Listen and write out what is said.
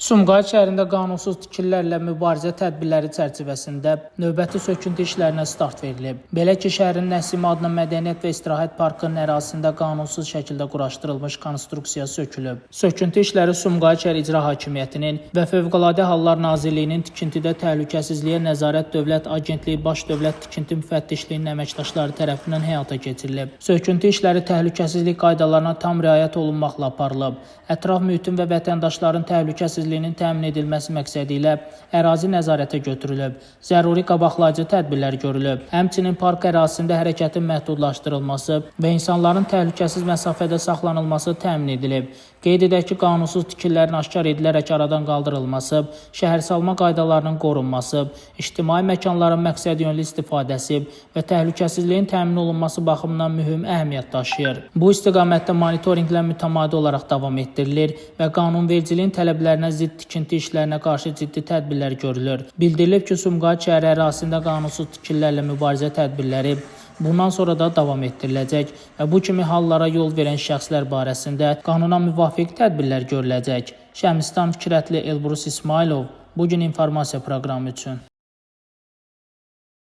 Sumqayıt şəhərində qanunsuz tikililərlə mübarizə tədbirləri çərçivəsində növbəti söküntü işlərinə start verilib. Belə ki, şəhərin Nəsimi adına Mədəniyyət və İstirahət Parkının ərazisində qanunsuz şəkildə quraşdırılmış konstruksiya sökülüb. Söküntü işləri Sumqayıt şəhər İcra Hakimiyyətinin və Fövqəladə Hallar Nazirliyinin Tikintidə Təhlükəsizliyə Nəzarət Dövlət Agentliyi Baş Dövlət Tikinti Müfəttişliyinin əməkdaşları tərəfindən həyata keçirilib. Söküntü işləri təhlükəsizlik qaydalarına tam riayət olunmaqla aparılıb. Ətraf mühitin və vətəndaşların təhlükəsizliyinin təmin edilməsi məqsədi ilə ərazi nəzarətə götürülüb. Zəruri qabaqlayıcı tədbirlər görülüb. Həmçinin park ərazisində hərəkətin məhdudlaşdırılması və insanların təhlükəsiz məsafədə saxlanılması təmin edilib. Qeyd edək ki, qanunsuz tikililərin aşkar edilərək aradan qaldırılması, şəhərsalma qaydalarının qorunması, ictimai məkanların məqsədyönlü istifadəsi və təhlükəsizliyin təmin olunması baxımından mühüm əhəmiyyət daşıyır. Bu istiqamətdə monitorinqlər mütəmadi olaraq davam etdirilir və qanunvericiliyin tələblərinə zidd tikinti işlərinə qarşı ciddi tədbirlər görülür. Bildirilib ki, Sumqayıt şəhəri ərazisində qanunsuz tikililərlə mübarizə tədbirləri bundan sonra da davam etdiriləcək və bu kimi hallara yol verən şəxslər barəsində qanuna müvafiq tədbirlər görüləcək. Şəmistan Fikrətli, Elbrus İsmayılov, Bu gün informasiya proqramı üçün.